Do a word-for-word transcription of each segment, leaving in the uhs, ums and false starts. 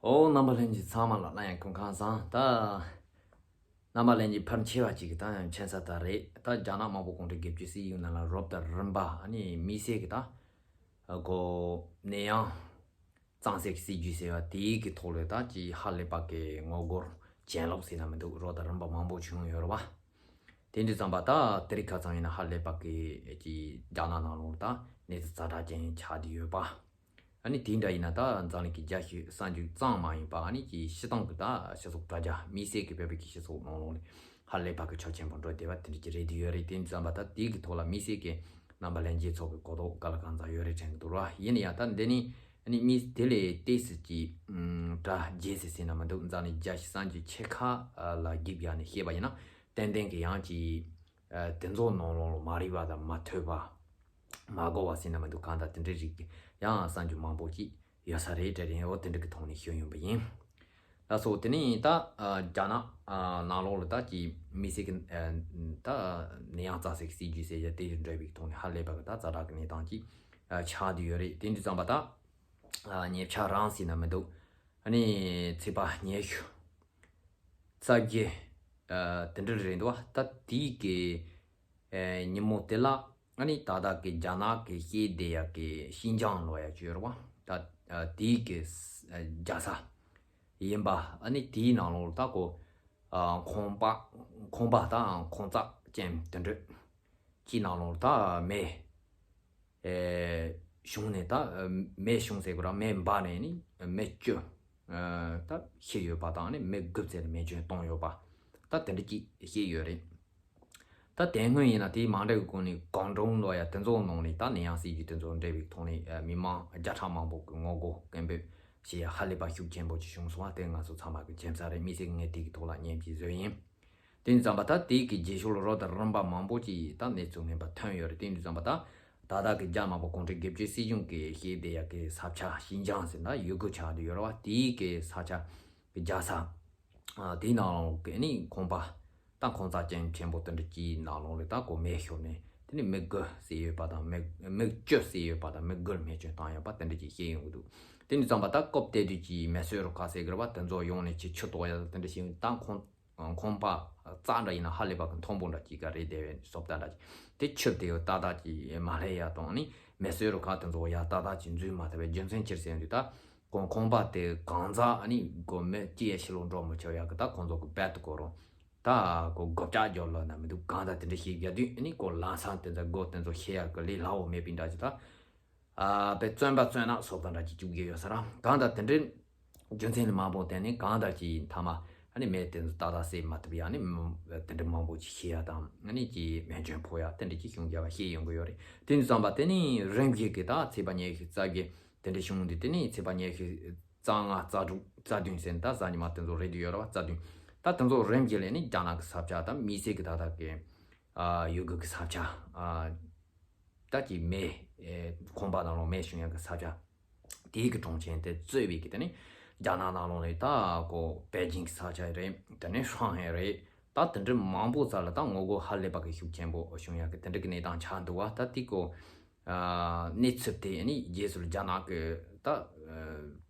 ཨོ། རྣམ་པ་ལྷན་རྒྱས་ཚང་མ་ལ་སླར་ཡང་སྐུ་ཁམས་བཟང་། ད་རྣམ་པ་ལྷན་རྒྱས་ཕལ་ཆེ་བ་ཅིག་གིས་ད་ཡང་མཁྱེན་གསལ་ལྟར་རེད། ད་རྒྱ་ནག་དམར་པོ་གུང་ཁྲན་སྒེར་གཅོད་སྲིད་གཞུང་ནང་ལ་རོབ་དང་རིམ་པ་ཨ་ནི་དམིགས་བསལ་གྱི་ད་གོ་ནད་ཡམས་གཙང་སེལ་གྱི་སྲིད་ཇུས་ཟེར་བ་དེའི་གི་ཐོག་ལ་ད་ཅིག་ཧ་ལས་པ་གི་ངོ་རྒོལ་གྱེན་ལོག་ཟེར་ན་མི་འདུག་རོབ་དང་རིམ་པ་མང་པོ་བྱུང་ཡོད་རེད་བ། དེ་འདྲ་ཙམ་པ་ད་དེ་རིང་ཁ་སང་ཡིན་ན་ཧ་ལས་པ་གི་ཅིག་རྒྱ་ནག་ནང་ལོགས་ད་གནས་ཚུལ་ཛ་དྲག་ཅན་ཆགས་བསྡད་ཡོད་པ། ཨ་ནི་དེ་འདྲ་ཡིན་ན་ད་འཛམ་གླིང་གི་རྒྱལ་ཤོས་གསར་འགྱུར་ཙམ་མ་ཡིན་པ་ཨ་ནི་ཀྱི་སྤྱི་བཏང་གི་ད་སྤྱི་ཚོགས་དྲ་རྒྱ་དམིགས་བསལ་གྱི་བོད་པའི་གི་སྤྱི་ཚོགས་ནང་ལོགས་ནས་ཧ་ལས་པ་གི་ཕྱོགས་ཆེན་པོ་འགྲོ་བསྡད་པ་དེ་འདྲ་ཅིག་རེད་དེ་ཡོད་རེད། དེ་འདྲ་ཙམ་པ་ད་དེ་གི་ཐོག་ལ་དམིགས་བསལ་གྱི་རྣམ་པ་ལྷན་རྒྱས་ཚོ་གི་གོ་རྟོགས་ག་ལ་གང་འཚམ་ཡོད་རེད་དྲན་གི་འདུག་ར། ཡིན་ན་ཡང་ད་འདི་ནི་ཨ་ནི་དམིགས་དེ་ལས་ཏོག་ཙམ་ཅིག་ཨུམ་གྲ་རྒྱས་སེ་ཟེར་ན་མི་འདུག་འཛམ་གླིང་རྒྱལ་ཤོས་གསར་འགྱུར་ཆེ་ཁག་ལ་རྒྱབ་ཡ་ནས་བཤད་པ་ཡིན་ན་ཏན་ཏན་གྱི་ཡང་ཅིག་དེ་ཚོ་ནང་ལོགས་ལ་མ་རིག་པ་དང་མ་ཐོས་པ། མ་གོ་བ་ཟེར་ན་མི་འདུག་གང་ལྟར་དེ་འདྲའི་རིགས་ཀྱི་ཡང་གསར་འགྱུར་མང་པོ་ཅིག་ཡོད་ས་རེད་དྲན་རེད། འོ་དེ་འདྲ་གི་ཐོག་ནས་ཞུ་ཡོང་པ་ཡིན། ལགས་སོ། དེ་ནས་ད་རྒྱ་ནག་ནང་ལོགས་ལ་ད་ཀྱི་དམིགས་བསལ་གྱི་ད་ནད་ཡམས་གཙང་སེལ་གྱི་སྲིད་ཇུས་ཟེར་ཡ་དེ་ཡི་འབྲེལ་བའི་ཐོག་ནས་ཧ་ལས་པ་གི་ད་ཛ་དྲག་གི་གནས་སྟངས་ཅིག་ཆགས་བསྡད་ཡོད་རེད། དེ་འདྲ་ཙམ་པ་ད་ཉེ་ཆར་རང་ཟེར་ན་མི་འདུག་ཨ་ནི་ཚེས་པ་ཉི་ཤུ་རྩ་བརྒྱད། ཨ་དེ་འདྲ་རེད་འདུག་བ། ད་དེའི་གི་ཨ་ཉིན་མོ་དེ་ལ་ཨ་ནི་ད་ལྟ་གི་རྒྱ་ནག་གི་བཤད་བསྡད་ཡ་གི་ཤིན་ཅང་ལབ་ཡ་ཅིག་ཡོད་རེད་བ། ད་ཨ་དེའི་གི་ཨ་རྒྱལ་ས་ཡིན་པ། ཨ་ནི་དེའི་ནང་ལོགས་ད་གོ་ཨ་ཁང་པ་ཁང་པ་དང་ཁང་བརྩེགས་ཅན་དེ་འདྲ་ཅིག་ནང་ལོགས་ད་མེ་ཨེ་བྱུང་ནས་ད་མེ་བྱུང་ཟེར་དགོས་ར། མེ་འབར་ནས་ནི་མི་བཅུ་ཨ་ད་ཤི་ཡོད་པ་དང་ནི་མི་དགུ་ཙམ་མེ་སྐྱོན་བཏང་ཡོད་པ་ད་དེ་འདྲ་ཅིག་བཤད་ཡོད་རེད། ད་དེ་སྔོན་ཡིན་ན་དེའི་མ་འདྲ་བའི་སྒོ་ནས་ཀོང་ཀྲུང་ལབ་ཡ་དེ་ཚོ་ནང་ནས་ད་ནད་ཡམས་སྲིད་ཇུས་དེ་ཚོ་འབྲེལ་བའི་ཐོག་ནས་ཨ་མི་མང་བརྒྱ་ཕྲག་མང་པོ་གི་ངོ་རྒོལ་སྐད་འབོད་བྱེད་ཡ་ཧ་ལས་པ་ཤུགས་ཆེན་པོ་ཅིག་བྱུང་སོང་བ་དེ་ང་ཚོ་ཚང་མ་གི་མཁྱེན་གསལ་རེད། དམིགས་བསལ་ངས་དེ་གི་ཐོག་ལ་སྙན་པོ་ཅིག་བཟོས་ཡིན། དེ་ཙམ་པ་ད་དེ་གི་རྗེས་ཕྱོགས་ལ་རོབ་དང་རིམ་པ་མང་པོ་ཅིག་ད་གནས་ཚུལ་ངན་པ་ཐོན་ཡོད་རེད། དེ་ཙམ་པ་ད་ད་ལྟ་གི་རྒྱ་དམར་པོ་གུང་ཁྲན་སྒེར་གཅོད་སྲིད་གཞུང་གི་བཤད་བསྡད་ཡ་གི་ས་ཆ་ཤིན་ཅང་ཟེར་ན་ཡུ་གུར་ཆགས་བསྡད་ཡོད་རེད་བ། དེའི་གི་ས་ཆ་གི་རྒྱལ་ས་ཨ་དེའི་ནང་ལོགས་གི་ནི་ཁང་པ་ད་ཁང་བརྩེགས་ཅན་ཆེན་པོ་དེ་འདྲ་ཅིག་ནང་ལོགས་ལ་ད་གོ་མེ་ཤོར་ནས་དེ་ནི་མི་དགུ་བསད་ཡོད་པ་དང་མི་མི་བཅུ་བསད་ཡོད་པ་དང་མི་དགུ་ལ་རྨས་སྐྱོན་བཏང་ཡོད་པ་དེ་འདྲ་ཅིག་བཤད་ཡོང་གི་འདུག་དེ་ནི་ཙམ་པ་ད་སྐབས་དེ་དུས་ཀྱི་མེ་གསོད་རུ་ཁག་ཟེར་གི་རེད་བ། དེ་ཚོ་ཡོང་ནས་ཁྱི་ཆུ་གཏོར་ཡ་དེ་འདྲ་བྱས་ད་ཁང་ཁང་པ་རྩ་འདྲ་ཡིན་ན་ཧ་ལས་པ་གི་མཐོན་པོ་འདྲ་ཅིག་ག་རེད། དེ་བས་སོབ་ད་འདྲ་ཅིག་དེ་ཆུ་དེ་ཏག་ཏག་ཅིག་མ་ལྷེ་ཡ་དང་ནི་མེ་གསོད་རུ་ཁག་དེ་ཚོ་ཡ་ཏག་ཏག་ཅིག་འཛུལ་མ་ཐུབ་པའི་རྒྱུ་མཚན་ཅི་རེད་ཟེར་ཡོང་དུས་ད་ཁང་ཁང་པ་དེ་གང་ཟག་ཨ་ནི་གོ་མི་སྐྱེ་ཡ་ཕྱི་ལོགས་འགྲོ་མི་ཆོག་ཡ་གི་ད་ཁོང་ཚོ་གི་བད་དུ་གོ་རུང་ད་གོ་སྒོ་ལྕགས་རྒྱབ་ལོག་ན་མི་འདུག་གང་ལྟར་དེ་འདྲ་ཞིག་རྒྱབ་དུས་ཨ་ནི་གོ་ལམ་སང་དེ་ཚོ་སྒོ་དེ་ཚོ་ཕྱེ་ཡ་གི་ལས་སླ་བོ་མེད་པའི་འདྲ་ཅིག་ད། ཨ་པའི་བཙོན་པ་བཙོན་ནག་སོགས་དང་འདྲ་ཅིག་བཅུག་གི་ཡོད་ས་ར། གང་ལྟར་དེ་འདྲའི་རྒྱུ་མཚན་ལ་མ་དཔོག་དེ་ནི་གང་ལྟར་གྱི་མཐའ་མ་ཨ་ནི་མེ་དེ་ཚོ་ཏག་ཏག་བསད་མ་ཐུབ་ཡ་ནི་དེ་འདྲ་མང་པོ་ཅིག་ཤི་ཡ་དང་ཨ་ནི་ཀྱི་རྨས་སྐྱོན་ཕོག་ཡ་དེ་འདྲ་ཅིག་བྱུང་རྒྱ་བ་ཤེས་ཡོང་གི་ཡོད་རེད། དེ་ནི་ཙམ་པ་དེ་ནི་རིམ་བཞིན་གྱི་ད་ཚེས་པ་ཉི་ཤུ་རྩ་བརྒྱད་དེ་འདྲ་བྱུང་དུས་དེ་ནི་ཚེས་པ་ཉི་ཤུ་རྩ་ལྔ་རྩ་དྲུག་རྩ་བདུན་ཟེར་ནས་ད་གཟའ་ཉི་མ་དེ་ཚོ་རེད་དུ་ཡོད་ར་བ། རྩ་བདུན་ད་དེ་ཚོ་རིམ་བཞིན་ལས་ནི་རྒྱ་ནག་གི་ས་ཆ་ད་མི་སེར་གྱི་ད་ད་གི་ཨ་ཡུ་གུར་གྱི་ས་ཆ་ཨ། ད་ཀྱི་མེ་ཨེ་ཁང་པ་ནང་ལོགས་མེ་ཤོང་ཡག་གི་ས་ཆ་དེའི་གི་གྲོང་ཁྱེར་དེ་གཙོས་པའི་གི་དེ་ནི་རྒྱ་ནག་ནང་ལོགས་ནས་ད་ཀོ་པེ་ཅིང་གི་ས་ཆ་རེད། དེ་ནས་ཧྲང་ཧའེ་རེད། ད་དེ་འདྲ་མང་པོ་ཙམ་ལ་ད་ངོ་རྒོལ་ཧ་ལས་པ་གི་ཤུགས་ཆེན་པོ་བྱུང་ཡག་གི་དེ་འདྲ་གི་གནས་སྟངས་ཆགས་འདུག་བ། ད་དེ་ཀོ་ཨ་གནས་ཚུལ་དེ་ནི་རྗེས་སུ་རྒྱ་ནག་གི་ད་ཨ་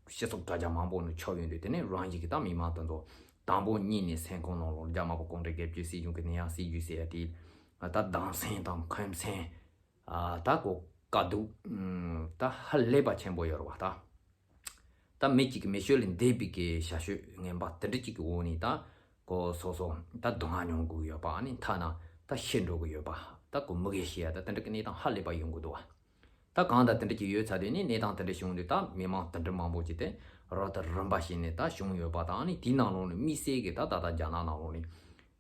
སྤྱི་ཚོགས་དྲ་རྒྱ་མང་པོ་ནས་ཁྱབ་ཡོང་དུས་དེ་ནི་རང་བཞིན་གི་ད་མི་མང་དེ་ཚོ་དང་པོ་ཉིད་ནས་སེམས་ཁོང་ནང་ལོགས་རྒྱ་དམར་པོ་གུང་ཁྲན་སྒེར་གཅོད་སྲིད་གཞུང་གི་ནད་ཡམས་སྲིད་ཇུས་ཟེར་ཡ་དེ་ད་སྡང་སེམས་དང་ཁོམ་སེམས། ཨ་ད་གོ་དཀའ་སྡུག་ཨུམ་ད་ཧ་ལས་པ་ཆེན་པོ་ཡོད་རེད་བ། ད་ད་མི་གཅིག་གི་མི་ཤོད་ལས་འདས་པའི་གི་ཞ་ཤོད་ངན་པ་དེ་འདྲ་གཅིག་གི་འོག་ནས་ད་གོ་སོ་སོ་ད་སྡུག་བསྔལ་མྱོང་དགོས་ཡོད་པ། ཨ་ནི་ཐ་ན་ད་ཤི་འགྲོ་གི་ཡོད་པ། ད་གོ་མི་གེ་ཤི་ཡ་ད་དེ་འདྲ་གི་གནས་སྟངས་ཧ་ལས་པ་ཡོང་གི་འདུག་བ། ད་གང་ལྟར་དེ་འདྲ་གཅིག་ཡོད་ཚར་དུས་ནི་གནས་སྟངས་དེ་འདྲ་བྱུང་དུས་ད་མི་མང་དེ་འདྲ་མང་པོ་ཅིག་དེ་རོ་ད་རིམ་པ་བྱས་ནས་ད་བྱུང་ཡོད་པ་དང་། ཨ་ནི་དེའི་ནང་ལོགས་ནས་དམིགས་བསལ་གི་ད་ད་ད་རྒྱ་ནག་ནང་ལོགས་ནས་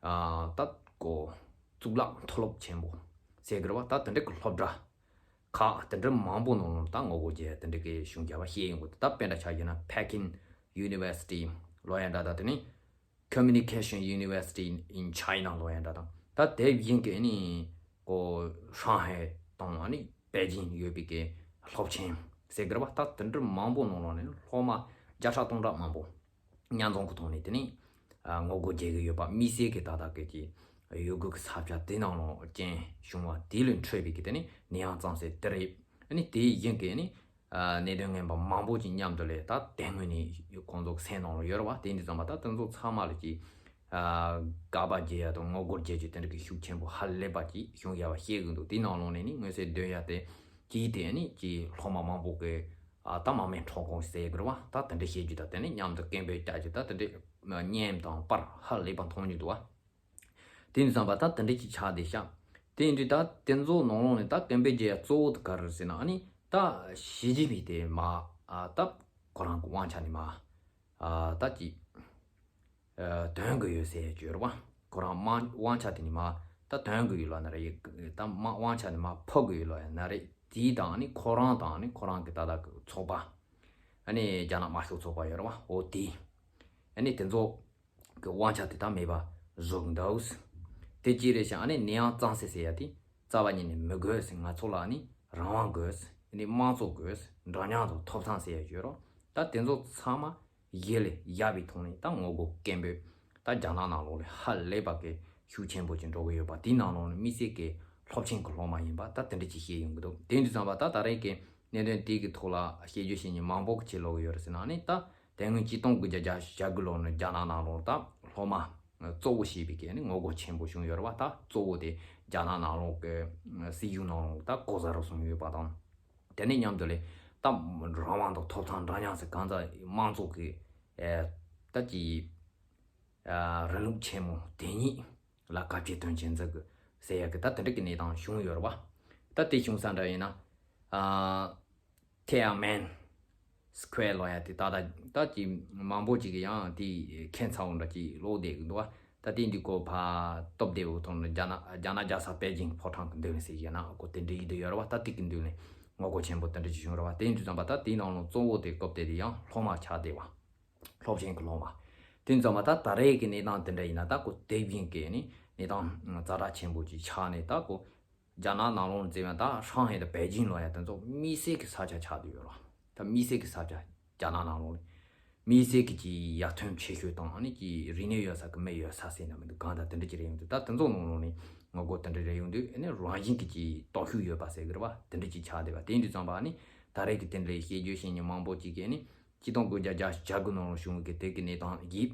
ཨ་ད་གོ་གཙུག་ལག་མཐོ་སློབ་ཆེན་པོ་ཟེར་གི་རེད་བ། ད་དེ་འདྲ་གི་སློབ་གྲྭ་ཁག་དེ་འདྲ་མང་པོ་ནང་ལོགས་ད་ངོ་རྒོལ་བྱས་དེ་འདྲ་གི་བྱུང་རྒྱ་བ་ཤེས་ཡོང་གི་འདུག་ད་དཔེ་འདྲ་ཆ་བཞག་ན་Peking University ལབ་ཡ་འདྲ། ད་དེ་ནི་Communication University in China ལབ་ཡ་འདྲ་དང་། ད་དེ་བཞིན་གི་ནི་གོ་ཧྲང་ཧའེ་དང་ཨ་ནི་པེ་ཅིང་ཡོད་པའི་གི་སློབ་ཆེན་ཟེར་གི་རེད་བ། ད་དེ་འདྲ་མང་པོ་ནང་ལོགས་ནས་སློབ་མ་བརྒྱ་ཕྲག་སྟོང་ཕྲག་མང་པོ་མཉམ་འཛོམས་ཀྱི་ཐོག་ནས་དེ་ནི་ཨ་ངོ་རྒོལ་བྱེད་ཀྱི་ཡོད་པ། དམིགས་བསལ་གྱི་ད་ལྟ་སྐད་ཀྱི་ཡུ་གུར་གྱི་ས་ཆ་དེ་ནང་ལོགས་རྐྱེན་བྱུང་བ་དེ་ལས་འཕྲོས་པའི་གི་དེ་ནི་ནད་ཡམས་གཙང་སེལ་དེ་རེད། ཨ་ནི་དེ་ཡིན་གི་ནི་ གནད་དོན་ངན་པ་མང་པོ་ཅིག་མཉམ་དུ་ལས་ད་དེ་སྔོན་ནས་ཁོང་ཚོ་སེམས་ནང་ལ་ཡོད་རེད་བ། དེ་འདི་ཙམ་པ་ད་དེ་ཚོ་ཚང་མ་ལ་ཅིག་དགག་པ་རྒྱག་ཡ་དང་ངོ་རྒོལ་རྒྱག་རྒྱུ་དེ་འདྲ་གི་ཤུགས་ཆེན་པོ་ཧ་ལས་པ་ཅིག་བྱུང་ཡ་བ་ཤེས་གི་འདུག་དེའི་ནང་ལོགས་ནས་ནི་མངོན་གསལ་དོད་ཡ་དེ་ཅིག་དེ་ནི་ཅིག་སློབ་མ་མང་པོ་གི་ད་དམག་མི་ཁྲོམ་གང་ཟེར་གི་རེད་བ། ད་དེ་འདྲ་བཤད་རྒྱུ་ད་དེ་ནི་མཉམ་དུ་སྐད་འབོད་རྒྱག་རྒྱུ་ད་དེ་འདྲ་བརྙན་དང་པར་ཧ་ལས་པ་མཐོང་རྒྱུ་འདུག་བ། དེ་འདྲ་བསམ་པ་ད་དེ་འདྲ་ཅིག་ཆགས་བསྡད་ཤག་དེ་འདྲ་ད་དེ་ཚོ་ནང་ལོགས་ནས་ད་སྐད་འབོད་རྒྱག་ཡ་གཙོ་བོ་དེ་ག་རེ་ཟེར་ན་ཨ་ནི་ད་ཞི་ཅིན་ཕིང་དེ་མ་ཨ་ད་ཁོ་རང་གི་དབང་ཆ་ནས་མ་ཨ་ད་ཅིག་ཨ་དོན་གི་ཡོད་ཟེར་ཡ་ཅིག་ཡོད་རེད་བ། ཁོ་རང་མ་དབང་ཆ་དེ་ནས་མ་ད་དོན་གི་ཡོད་ལ་ན་རེད། ད་མ་དབང་ཆ་ནས་མ་ཕབ་གི་ཡོད་ལ་ཡ་ན་རེད། དེའི་དང་ཨ་ནི་ཁོ་རང་དང་ཨ་ནི་ཁོ་རང་གི་ད་ལྟ་གི་ཚོགས་པ་ཨ་ནི་རྒྱ་ནག་དམར་ཤོག་ཚོགས་པ་ཡོད་རེད་བ། འོ་དེ་ཨ་ནི་དེ་ཚོ་གི་དབང་ཆ་དེ་དག་མེད་པ་བཟོ་གི་འདུག་དེ་གཅིག་རེད་ཤག་ཨ་ནི་ནེའང་ཙང་སེ་ཟེར་ཡ་དེ་རྩ་བ་ཉིད་ནས་མི་དགོས་ཟེར། ང་ཚོ་ལ་ཨ་ནི་རང་དབང་དགོས་ཟེར། ཨ་ནི་དམངས་གཙོ་དགོས་ཟེར། འདྲ་མཉམ་དང་ཐོབ་ཐང་ཟེར་ཡ་ཡོད་རོགས། ད་དེ་ཚོ་ཚང་མ་གཞི་ལས་བཞག་པའི་ཐོག་ནས་ད་ངོ་རྒོལ་སྐད་འབོད་ད་རྒྱ་ནག་ནང་ལོགས་ལ་ཧ་ལས་པ་གི་ཤུགས་ཆེན་པོ་ཅིག་འགྲོ་གི་ཡོད་པ། དེའི་ནང་ལོགས་ནས་དམིགས་བསལ་གྱི་སློབ་ཆེན་གྱི་སློབ་མ་ཡིན་པ་ད་དེ་འདྲ་ཅིག་བཤད་ཡོང་གི་འདུག་དེ་འདྲ་བསམ་པ་ད་ད་རེས་ཀྱི་གནད་དོན་དེ་གི་ཐོག་ལ་བཤད་རྒྱུ་བཤད་མཁན་མང་པོ་ཅིག་ལོག་གི་ཡོད་རེད་ཟེར་ན་ཨ་ནི་ད། དེ་སྔོན་ཆིག་སྟོང་དགུ་བརྒྱ་བརྒྱད་ཅུ་གྱ་དགུ་ལོ་ནས་རྒྱ་ནག་ནང་ལོགས་ད་སློབ་མ་གཙོ་བོ་བྱས་པའི་གི་ནི་ངོ་རྒོལ་ཆེན་པོ་བྱུང་ཡོད་རེད་བ། ད་གཙོ་བོ་དེ་རྒྱ་ནག་ནང་ལོགས་ཀྱི་སྲིད་གཞུང་ནང་ལོགས་ད་ལྐོག་ཟ་རུ་སོང་ཡོད་པ་དང་། དེ་ནས་མཉམ་དུ་ལས་ད་རང་དབང་དང་ཐོབ་ཐང་འདྲ་མཉམ་ཟེར་གང་ཟག་དམངས་གཙོ་གི་ད་ཀྱི་རིང་ལུགས་ཆེན་མོ་དེ་ཉིད་ལ་བཀའ་བཀྱོན་དོན་ཆེན་མཛད་དགོས་ཟེར་ཡ་གི་ད་དེ་འདྲ་གི་གནས་སྟངས་བྱུང་ཡོད་རེད་བ། ད་དེ་བྱུང་ས་འདྲ་ཡིན་ན། ཐེ་ཨ་མེན་སི་ཁུ་ཝེར་ལོ་ཡ་དེ་ད་ལྟ་ད་ཀྱི་མང་པོ་ཅིག་གིས་ཡང་དེ་མཁྱེན་ཚར་བ་འདྲ་ཅིག་ཀློག་བསྡད་ཀྱི་འདུག་བ། ད་དེ་འདི་གོ་ཕ་སྟོབས་བདེ་བོ་ཐོག་ནས་རྒྱ་ནག་རྒྱ་ནག་རྒྱལ་ས་པེ་ཅིང་ཕོ་བྲང་གི་མདུན་ལ་ཟེར་ཡིན་ན་གོ་དེ་འདྲ་ཡིད་དུ་ཡོད་རེད་བ། ད་དེ་གི་མདུན་ལ་ངོ་རྒོལ་ཆེན་པོ་དེ་འདྲ་ཅིག་བྱུང་རེད་བ། དེ་འདྲ་བསམ་པ་ད་དེའི་ནང་ལ་གཙོ་བོ་དེ་སྐབས་དེ་དེ་ཡང་སློབ་མ་ཆགས་བསྡད་བ། སློབ་ཆེན་གི་སློབ་མ། དེ་འདྲ་བསམ་པ་ད་ད་རེས་ཀྱི་གནས་སྟངས་དེ་འདྲ་ཡིན་ན་ད་གོ་དེ་བཞིན་གི་ནི་གནས་སྟངས་ཛ་དྲག་ཆེན་པོ་ཅིག་ཆགས་ནས་ད་གོ་རྒྱ་ནག་ནང་ལོགས་ནས་བརྩིས་ན་ད་ཧྲང་ཧའེ་དང་པེ་ཅིང་ལོ་ཡ་དེ་ཚོ་དམིགས་བསལ་གྱི་ས་ཆ་ཆགས་བསྡད་ཡོད་རེད། ད་དམིགས་བསལ་གྱི་ས་ཆ་རྒྱ་ནག་ནང་ལོགས་ནས་དམིགས་བསལ་གྱི་ཅིག་ཡར་ཐོན་ཆེ་ཤོས་དང་ཨ་ནི་ཅིག་རིག་གནས་ཡོད་ས་གི་མི་ཡོད་ས་ཟེར་ན་མི་འདུག་གང་ལྟར་དེ་འདྲ་ཅིག་རེད་ཡོང་དུས་ད་དེ་ཚོ་ནང་ལོགས་ནས་ངོ་རྒོལ་དེ་འདྲ་རེད་ཡོང་དུས་ཨ་ནི་རང་བཞིན་གྱི་ཅིག་སྟོབས་ཤུགས་ཡོད་པ་ཟེར་གི་རེད་བ། དེ་འདྲ་ཅིག་ཆགས་བསྡད་པ་དེ་འདྲ་བསམ་པ་ཨ་ནི་ད་རེས་ཀྱི་དེ་འདྲའི་བཤད་རྒྱུ་བཤད་མཁན་མང་པོ་ཅིག་གིས་ཨ་ནི་ཆིག་སྟོང་དགུ་བརྒྱ་བརྒྱད་ཅུ་གྱ་དགུ་ནང་ལོགས་བྱུང་གི་དེ་གི་གནས་སྟངས་ཡིན།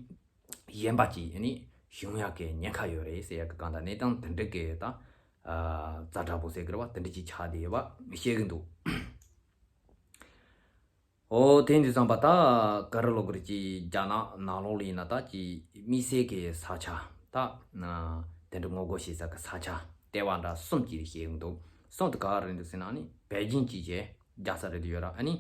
གཞན་པ་ཅིག་ནི་བྱུང་ཡག་གི་ཉེན་ཁ་ཡོད་རེད་ཟེར་ཡག་གི་གང་ལྟར་གནས་སྟངས་དེ་འདྲ་གི་ད་ཛ་དྲག་པོ་ཟེར་གི་རེད་བ། དེ་འདྲ་ཅིག་ཆགས་བསྡད་ཡོད་པ་བཤད་གི་འདུག་འོ་དེ་འདྲ་བསམ་པ་ད་ག་རེ་ལབ་དགོས་རེད། ཅིག་རྒྱ་ནག་ནང་ལོགས་ལ་ཡིན་ན་ད་ཅིག་དམིགས་བསལ་གི་ས་ཆ་ད་དེ་འདྲ་ངོ་རྒོལ་བྱེད་ས་གི་ས་ཆ་ལྟེ་བ་འདྲ་གསུམ་ཅིག་བཤད་གི་འདུག་གསུམ་དེ་ག་རེ་འདུག་ཟེར་ན་ནི་པེ་ཅིང་ཅིག་བྱས་རྒྱལ་ས་རེད་དུ་ཡོད་ར། ཨ་ནི།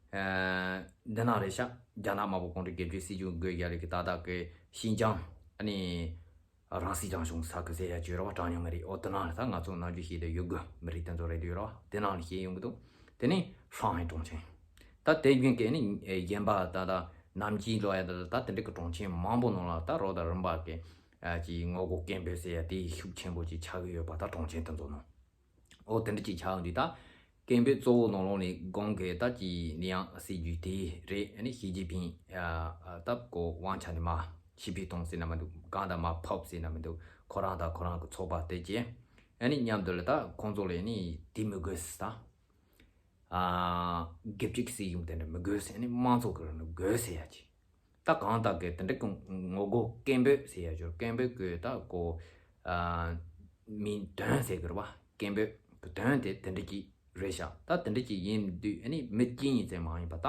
འདི་ནང་རེད་ཤག་རྒྱ་ནག་དམར་པོ་གུང་ཁྲན་སྒེར་གཅོད་སྲིད་གཞུང་སྒོས་རྒྱ་རིགས་ཀྱི་ཏག་ཏག་གི་ཤིན་ཅང་ཨ་ནི་རང་སྲིད་རང་སྐྱོང་ས་ཁུལ་ཟེར་ཡ་བརྗོད་ར་བ་གྲངས་ཉུང་མི་རིགས་འོ་དེ་ནང་ལ་ད་ང་ཚོ་ནམ་རྒྱུན་བཤད་དེ་ཡོད་དགོས་མི་རིགས་དེ་ཚོ་རེད་དུ་ཡོད་ར་བ། དེ་ནང་ལ་བཤད་ཡོང་གི་འདུག་དེ་ནས་ཧྲང་ཧའེ་གྲོང་ཁྱེར། ད་དེ་བཞིན་གྱི་ནི་གཞན་པ་ད་ད་ནམ་ཅིང་ལོ་ཡ་ད་ད་དེ་འདྲ་གི་གྲོང་ཁྱེར་མང་པོ་ནང་ལ་ད་རོགས་དང་རིམ་པ་གི་ཅིག་ངོ་རྒོལ་སྐད་འབོད་ཟེར་ཡ་དེ་ཤུགས་ཆེན་པོ་ཅིག་ཆགས་ཀྱི་ཡོད་པ། ད་གྲོང་ཁྱེར་དེ་ཚོ་ནང་། འོ་དེ་འདྲ་ཅིག་ཆགས་འདུག་ད་སྐད་འབོད་གཙོ་བོ་ནང་ལོགས་ནས་དགོངས་ཀྱི་ད་ཀྱི་ནེའང་སྲིད་ཇུས་དེ་རེད། ཨ་ནི་ཞི་ཅིན་ཕིང་ད་གོ་དབང་ཆ་ནས་མར་ཕྱིར་འབུད་གཏོང་ཟེར་ན་མི་འདུག་གང་ལྟར་མར་ཕབ་ཟེར་ན་མི་འདུག་ཁོ་རང་དང་ཁོ་རང་གི་ཚོགས་པ་དེ་བྱས་ཨ་ནི་མཉམ་དུ་ལ་ད་ཁོང་ཚོ་ལ་ནི་དེ་མི་དགོས་ཟེར། ད་སྒེར་གཅོད་ཀྱི་སྲིད་གཞུང་དེ་འདྲ་མི་དགོས་ཟེར། ཨ་ནི་དམངས་གཙོ་གི་རིང་ལུགས་དགོས་ཟེར་ཡ་ཅིག་ད་གང་ལྟར་གི་དེ་འདྲ་གི་ངོ་རྒོལ་སྐད་འབོད་ཟེར་ཡ་ཅིག་སྐད་འབོད་གི་ད་གོ་མིང་དོན་ཟེར་གི་རེད་བ། སྐད་འབོད་གི་དོན་དེ་དེ་འདྲ་ཅིག་རེད་ཤག་ད་དེ་འདྲ་ཅིག་ཡིན་དུས་ཨ་ནི་མི་གཅིག་གཉིས་ཙམ་མ་ཡིན་པ་ད་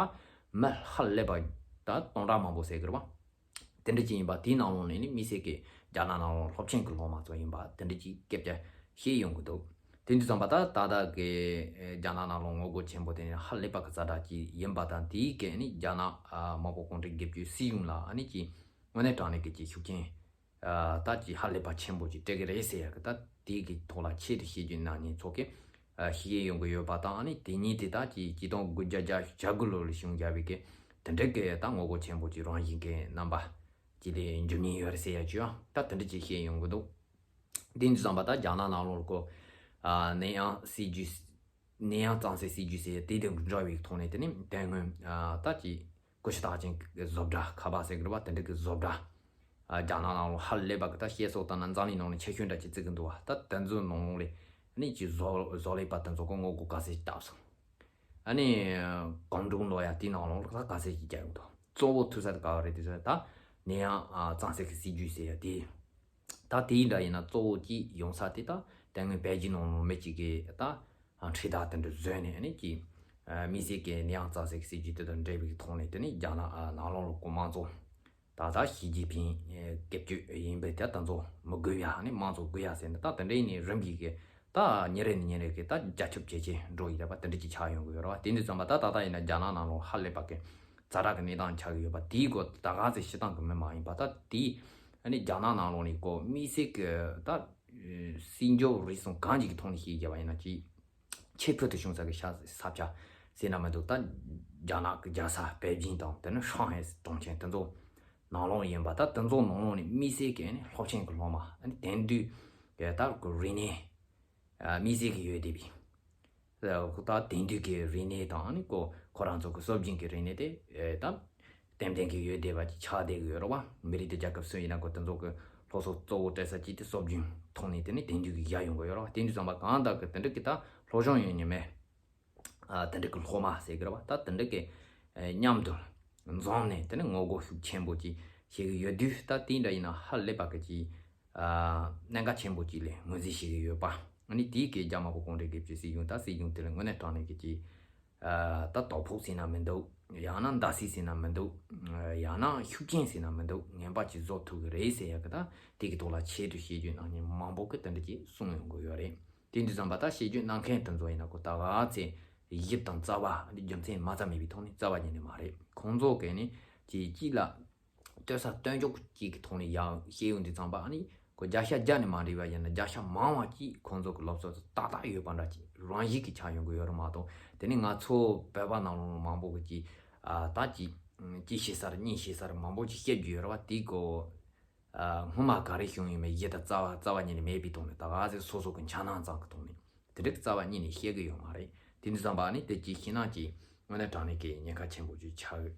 མི་ཧ་ལས་པ་ད་སྟོང་ཕྲག་མང་པོ་ཟེར་གི་རེད་བ། དེ་འདྲ་ཅིག་ཡིན་པ་དེའི་ནང་ལོགས་ནས་ནི་དམིགས་བསལ་གི་རྒྱ་ནག་ནང་ལོགས་སློབ་ཆེན་གི་སློབ་མ་ཚོ་ཡིན་པ་དེ་འདྲ་ཅིག་སྐད་ཆ་བཤད་ཡོང་གི་འདུག་དེ་འདྲ་ཙམ་པ་ད་ད་ལྟ་གི་རྒྱ་ནག་ནང་ལོགས་ངོ་རྒོལ་ཆེན་པོ་དེ་ནི་ཧ་ལས་པ་གི་ཛ་དྲག་ཅིག་ཡིན་པ་དང་དེའི་གི་ནི་རྒྱ་ནག་དམར་པོ་གུང་ཁྲན་སྒེར་གཅོད་སྲིད་གཞུང་ལ་ཨ་ནི་ཅིག་དངོས་གནས་དྲང་གནས་ཀྱི་ཅིག་ཤུགས་རྐྱེན་ད་ཅིག་ཧ་ལས་པ་ཆེན་པོ་ཅིག་སྤྲད་ཀྱི་རེད་ཟེར་ཡ་གི་ད་དེའི་གི་ཐོག་ལ་ཆེད་དུ་བཤད་རྒྱུ་ན་ནི་ཚོགས་ཀྱི་ཤེས་ཡོན་གྱི་ཡོད་པ་དང་ཨ་ནི་དེ་ཉིད་དེ་དག་གི་ཆིག་སྟོང་དགུ་བརྒྱ་བརྒྱད་ཅུ་གྱ་དགུ་ལོ་ལ་བྱུང་བཞག་པའི་གི་དེ་འདྲ་གི་ད་ངོ་རྒོལ་ཆེན་པོ་ཅིག་རང་བཞིན་གྱི་རྣམ་པ་ཅིག་ལས་འབྱུང་ཉེན་ཡོད་རེད་ཟེར་ཡ་ཅིག་ཡང་ད་དེ་འདྲ་ཅིག་ཤེས་ཡོང་གི་འདུག་དེ་འདྲ་བསམ་པ་ད་རྒྱ་ནག་ནང་ལོགས་ལ་གོ་ནེའང་སྲིད་ཇུས་ནེའང་ཙང་སེ་སྲིད་ཇུས་ཟེར་དེ་དང་འདྲ་བའི་ཐོག་ནས་དེ་ནི་དེ་སྔོན་ད་ཅིག་ཀུ་ཤུ་རྟགས་ཅན་གྱི་བཟོ་གྲྭ་ཁ་པར་ཟེར་གི་རེད་བ། དེ་འདྲ་གི་བཟོ་གྲྭ་རྒྱ་ནག་ནང་ལ་ཧ་ལས་པ་གི་ད་བཤད་སྲོལ་ལྟར་ན་འཛམ་གླིང་ནང་ནས་ཆེ་ཤོས་འདྲ་ཅིག་བརྩི་གི་འདུག་བ། ད་དེ་ཚོའི་ནང་ལོགས་ལ་ནི་ཅིག་བཟོ་བཟོ་ལས་པ་དེ་ཚོ་གི་ངོ་རྒོལ་ག་ཚད་བཏབ་སོང་། ཨ་ནི་གང་འགྲུབ་ལོ་ཡ་དེའི་ནང་ལོགས་ལ་ད་ག་ཚད་ཅིག་རྒྱག་ཡོང་དོ། གཙོ་བོ་ཐུག་ས་དེ་ག་བ་རེད་དེ་ཚོ་ད་ནས་ཡང་གཙང་སེལ་གྱི་སྲིད་ཇུས་ཟེར་ཡ་དེ། ད་དེའི་འདྲ་ཡིན་ན་གཙོ་བོ་གཅིག་ཡོང་ས་དེ་ད་དེ་སྔོན་པེ་ཅིན་ནང་ལོགས་མི་གཅིག་གིས་ད་ཁྲིད་བརྡ་དེ་འདྲ་བཟོས་ནས་ཨ་ནི་གཅིག་དམིགས་བསལ་གྱི་ནས་ཡང་གཙང་སེལ་གྱི་སྲིད་ཇུས་དེ་དང་འབྲེལ་བའི་ཐོག་ནས་དེ་ནི་རྒྱ་ནག་ནང་ལོགས་ལ་གོ་དམངས་གཙོ། ད་ལྟ་ཞི་ཅིན་ཕིང་སྐད་སྤྱོད་ཡིན་པའི་དེ་ད་ཚོ་མི་དགོས་ཡ་ནི་དམངས་གཙོ་དགོས་ཡ་ཟེར་ནས་ད་དེ་འདྲའི་ནི་རིམ་གྱིས་ཀྱི་ད་ཉིན་རེ་ནས་ཉིན་རེ་གི་ད་རྒྱ་ཁྱབ་ཇེ་ཆེ་འགྲོ་ཡི་རེད་པ། དེ་འདྲ་ཅིག་ཆགས་ཡོང་གི་ཡོད་རེད་པ། དེ་འདྲ་ཙམ་པ་ད་ད་ལྟ་ཡིན་ན་རྒྱ་ནག་ནང་ལོགས་ཧ་ལས་པ་གི་ཛ་དྲག་གི་གནས་སྟངས་ཆགས་ཀྱི་ཡོད་པ། དེའི་སྐོར་ད་ག་ཚོད་སྤྱིར་བཏང་གི་མི་མ་ཡིན་པ་ད་དེ་ཨ་ནི་རྒྱ་ནག་ནང་ལོགས་ནས་ཀོ་དམིགས་བསལ་གི་ད་སྲིད་འབྱོར་རིག་གསུམ་གང་ཅིག་གི་ཐོག་ནས་ཤེས་བྱ་བ་ཡིན་ན་ཅིག་ཁྱད་ཕུལ་དུ་བྱུང་ས་གི་ཤ་ས་ཆ་ཟེར་ན་མི་འདུག་ད་རྒྱ་ནག་གི་རྒྱལ་ས་པེ་ཅིན་དང་དེ་ནི་ཧྲང་ཧའེ་གྲོང་ཁྱེར་དེ་ཚོ་ནང་ལོགས་ཡིན་པ། ད་དེ་ཚོ་ནང་ལོགས་ནས་དམིགས་བསལ་གྱི་ནི་སློབ་ཆེན་གྱི་སློབ་མ་ཨ་ནི་དེང་དུས་གི་ད་གི་རིག་གནས་དམིགས་བསལ་གྱི་ཡོད་བསྡད་པའི་ད་དེང་དུས་ཀྱི་རིག་གནས་དང་ཨ་ནི་ཁོ་ཁོ་རང་ཚོ་གི་སྲོལ་རྒྱུན་གྱི་རིག་གནས་དེ་ད། ཏན་ཏན་གྱི་ཡོད་བསྡད་པ་ཅིག་ཆགས་བསྡད་ཀྱི་ཡོད་རེད་བ། མི་རིགས་དེ་རྒྱལ་ཁབ་སུ་ཡིན་ན་ཁོ་དེ་ཚོ་གི་སློབ་གསོ་གཙོ་བོ་སྤྲད་ས་ཅིག་དེ་སྲོལ་རྒྱུན་ཐོག་ནས་དེ་ནི་དེང་དུས་ཀྱི་བཞག་ཡོང་གི་ཡོད་རེད་བ། དེང་དུས་ཙམ་པ་གང་ལྟར་གི་དེ་འདྲ་གི་ད་སློབ་སྦྱོང་ཡོད་ཉི་མས། ཨ་དེ་འདྲ་གི་སློབ་མ་ཟེར་གི་རེད་བ། ད་དེ་འདྲ་གི་ཨ་མཉམ་དུ་འཛོམས་ནས་དེ་ནི་ངོ་རྒོལ་ཤུགས་ཆེན་པོ་ཅིག་བྱེད་ཀྱི་ཡོད་དུས། ད་དེ་འདྲ་ཡིན་ན་ཧ་ལས་པ་གི་ཅིག་ཨ་གནད་འགག་ཆེན་པོ་ཅིག་ལ་ངོས་འཛིན་བྱེད་ཀྱི་ཡོད་པ། ཨ་ནི་དེའི་གི་རྒྱ་དམར་པོ་གུང་ཁྲན་སྒྲིག་འཛུགས་སྲིད་གཞུང་ད་སྲིད་གཞུང་དེ་ལ་དངོས་གནས་དྲང་གནས་ཀྱི་ཅིག་ཨ་ད་དོ་ཕོག་ཟེར་ན་མི་འདུག་ཡང་ན་མདའ་སྲིད་ཟེར་ན་མི་འདུག་ཡང་ན་ཤུགས་རྐྱེན་ཟེར་ན་མི་འདུག་ངན་པ་ཅིག་བཟོ་ཐུབ་ཀྱི་རེད་ཟེར་ཡ་གི་ད་དེ་གི་ཐོག་ལ་ཆེད་དུ་བཤད་རྒྱུ་གནང་མཁན་མང་པོ་གི་དེ་འདྲ་ཅིག་གསུངས་ཡོང་གི་ཡོད་རེད། དེ་འདྲ་ཙམ་པ་ད་བཤད་རྒྱུ་གནང་མཁན་དེ་ཚོ་ཡིན་ན་ཁོ་ད་ག་ཚད་ཞིབ་དང་རྩ་བ་རྒྱུ་མཚན་མ་རྩ་མེད་པའི་ཐོག་ནས་རྩ་བ་ཉིད་ནས་མ་རེད། ཁོང་ཚོ་གི་ནི་ཅིག་ཅིག་ལ་ལྟོས་ས་ལྟོས་འཇོག་ཅིག་གི་ཐོག་ནས་ཡང་བཤད་ཡོང་དུས་ཙམ་པ་ཨ་ནི་ཁོ་བརྒྱ་ཆ་བརྒྱ་ནས་མ་འགྲིག་པ་ཡིན་ན་བརྒྱ་ཆ་མང་བ་ཅིག་ཁོང་ཚོ་གི་སློབ་གསོ་ཏག་ཏག་ཡོད་པ་འདྲ་ཅིག་རང་བཞིན་གྱི་ཆགས་ཡོང་གི་ཡོད་རེད་མ་གཏོགས། དེ་ནི་ང་ཚོ་བོད་པ་ནང་ལོགས་མང་པོ་གི་ཅིག་ཨ་ད་ཅིག་གཅིག་བཤད་ས་རེད་གཉིས་བཤད་ས་རེད་མང་པོ་ཅིག་བཤད་རྒྱུ་ཡོད་རེད་བ། དེ་གོ་ཨ་སྔོན་མ་ག་རེ་བྱུང་ཡོད་མེད་ཡིད་དང་རྩ་བ་རྩ་བ་ཉིད་ནས་མེད་པའི་ཐོག་ནས་ད་ག་ཚོད་སོ་སོ་གི་འཆར་སྣང་ཙམ་གི་ཐོག་ནས་དེ་འདྲ་གི་རྩ་བ་ཉིད་ནས་བཤད་གི་ཡོད་མ་རེད། དེ་འདྲ་ཙམ་པ་ནི་དེ་ཅིག་ཤིང་ནགས་ཀྱི་དངོས་གནས་དྲང་གནས་ཀྱི་ཉེན་ཁ་ཆེན་པོ་ཅིག་ཆགས་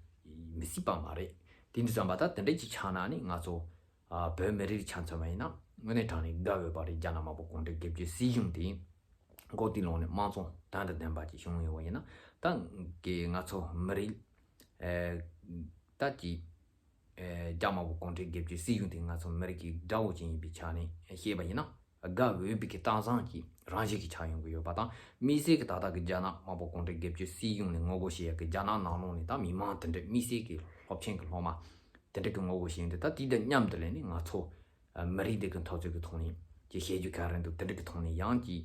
མི་སྲིད་པ་མ་རེད། དེ་འདྲ་ཙམ་པ་ད་དེ་འདྲ་ཅིག་ཆགས་ན་ནི་ང་ཚོ་ཨ་བོད་མི་རིགས་ཆ་མཚོན་པ་ཡིན་ན་དངོས་གནས་དྲང་གནས་དགའ་འོས་པ་རེད། རྒྱ་ནག་དམར་པོ་གུང་ཁྲན་སྒྲིག་འཛུགས་སྲིད་གཞུང་དེ་འགོ་དེ་ལོང་ནས་དམངས་གཙོ་དོན་དང་ལྡན་པ་ཅིག་བྱུང་ཡོད་པ་ཡིན་ན་ད་གི་ང་ཚོ་མི་རིགས་ཨ་ད་ཀྱི་ཨ་རྒྱ་དམར་པོ་གུང་ཁྲན་སྒྲིག་འཛུགས་སྲིད་གཞུང་དེ་ང་ཚོ་མི་རིགས་ཀྱི་དགྲ་བོ་ཅིག་ཡིན་པའི་ཆ་ནས་བཤད་པ་ཡིན་ན་དགའ་འོས་པའི་གི་སྟངས་བཟང་གི་རང་བཞིན་གྱི་ཆགས་ཡོང་གི་ཡོད་པ་དང་། དམིགས་བསལ་གྱི་ད་ལྟ་གི་རྒྱ་ནག་དམར་པོ་གུང་ཁྲན་སྒྲིག་འཛུགས་སྲིད་གཞུང་ནས་ངོ་རྒོལ་བྱེད་ཡག་གི་རྒྱ་ནག་ནང་ལོགས་ནས་ད་མི་མང་དེ་འདྲ་དམིགས་བསལ་གྱི་སློབ་ཆེན་གྱི་སློབ་མ་དེ་འདྲ་གི་ངོ་རྒོལ་བྱེད་ཡོང་དུས། ད་དེ་དང་མཉམ་དུ་ལས་ནས་ང་ཚོ་ཨ་མི་རིགས་འདི་གི་འཐབ་རྩོད་ཀྱི་ཐོག་ནས་ཀྱི་བཤད་རྒྱུ་ག་རེ་འདུག་དེ་འདྲ་གི་ཐོག་ནས་ཡང་ཀྱི་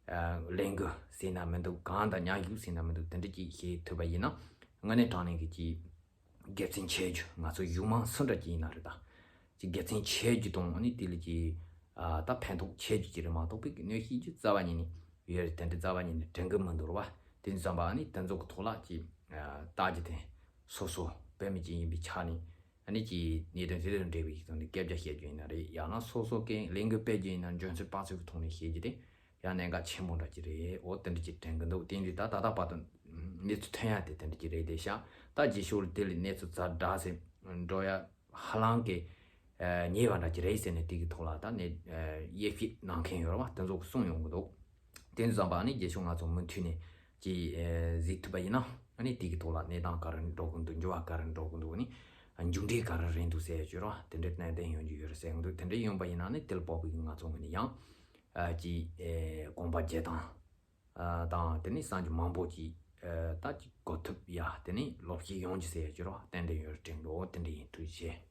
ཨ་ལས་འགུལ་ཟེར་ན་མི་འདུག་གང་དང་མཉམ་ཞུགས་ཟེར་ན་མི་འདུག་དེ་འདྲ་ཅིག་བྱེད་ཐུབ་པ་ཡིན་ན་དངོས་གནས་དྲང་གནས་ཀྱི་ཀྱི་དགེ་མཚན་ཆེ་རྒྱུ། ང་ཚོ་གཞུང་མང་སུ་འདྲ་ཅིག་ཡིན་ན་རེད། ད་ཅིག་དགེ་མཚན་ཆེ་རྒྱུ་དང་ཨ་ནི་དེ་ལ་ཅིག་ཨ་ད་ཕན་ཐོགས་ཆེ་རྒྱུ་ཅིག་རེད་མ་གཏོགས་པའི་གནོད་བྱེད་རྒྱུ་རྩ་བ་ཉིད་ནས་ཡོད་རེད། དེ་འདྲ་རྩ་བ་ཉིད་ནས་དྲན་གི་མི་འདུག་རེད་བ། དེ་འདྲ་ཙམ་པ་ཨ་ནི་དེ་ཚོ་གི་ཐོག་ལ་ཅིག་ཨ་ལྟ་རྒྱུ་དེ་སོ་སོ་བོད་མི་ཅིག་ཡིན་པའི་ཆ་ནས་ཨ་ནི་ཅིག་གནད་དོན་དེ་དང་འབྲེལ་བའི་ཐོག་ནས་སྐད་ཆ་བཤད་རྒྱུ་ཡིན་ན་རེད། ཡང་ན་སོ་སོ་གི་ལས་འགུལ་སྤེལ་རྒྱུ་ཡིན་ན་འཇོན་ཚོད་དཔག་ཚོད་ཀྱི་ཐོག་ནས་བཤད་རྒྱུ་དེ་ཡང་གནད་འགག་ཆེན་པོ་འདྲ་ཅིག་རེད། འོ་དེ་འདྲ་ཅིག་དྲན་གི་འདུག་དེ་འདྲ་ད་ད་ལྟ་བར་དུ་གནས་ཚུལ་ཐོན་ཡ་དེ་དེ་འདྲ་ཅིག་རེད་དེ་ཤག་ད་རྗེས་ཕྱོགས་ལ་དེ་ལས་གནས་ཚུལ་ཛ་དྲག་ཟེར་འགྲོ་ཡ་ཧ་ལམ་གི་ཨ་ཉེ་བ་འདྲ་ཅིག་རེད་ཟེར་ནས་དེ་གི་ཐོག་ལ་ད་ནས་ཨ་དབྱེ་ཞིབ་གནང་མཁན་ཡོད་རེད་བ། དེ་ཚོ་གིས་གསུངས་ཡོང་གི་འདུག་དེ་ཙམ་པ་ནི་རྗེས་ཕྱོགས་ང་ཚོ་མུ་མཐུད་ནས་ཅིག་ཨ་གཟིགས་ཐུབ་པ་ཡིན་ན་ཨ་ནི་དེ་གི་ཐོག་ལ་གནས་སྟངས་ག་རེ་འགྲོ་གི་འདུག་འགྱུར་བ་ག་རེ་འགྲོ་གི་འདུག་ཨ་ནི་མཇུག་འབྲས་ག་རེ་རེད་འདུག་ཟེར་ཡ་ཅིག་རེད་བ། དེ་འདྲའི་ཏན་ཏན་ཡོང་རྒྱུ་ཡོད་རེད་ཟེར་གི་འདུག་དེ་འདྲ་ཡོང་པ་ཡིན་ན་ནི་དེ་ལ་དཔག་པའི་ང་ཚོ་ངོས་ནས་ཡང་ཨ་ཅིག་ཨ་དགོངས་པ་བཞེས་སྟངས་ཨ་དང་དེ་ནས་གསར་འགྱུར་མང་པོ་ཅིག་ཨ་ད་ཅིག་གོ་ཐུབ་ཡ་དེ་ནས་ལོག་ཤེས་ཡོང་རྒྱུ་ཟེར་ཡ་ཅིག་རེད་བ། ཏན་ཏན་ཡོད་རེད་དྲན་གི་འདུག་དེ་འདྲ་ཡིན། ཐུགས་རྗེ་ཆེ།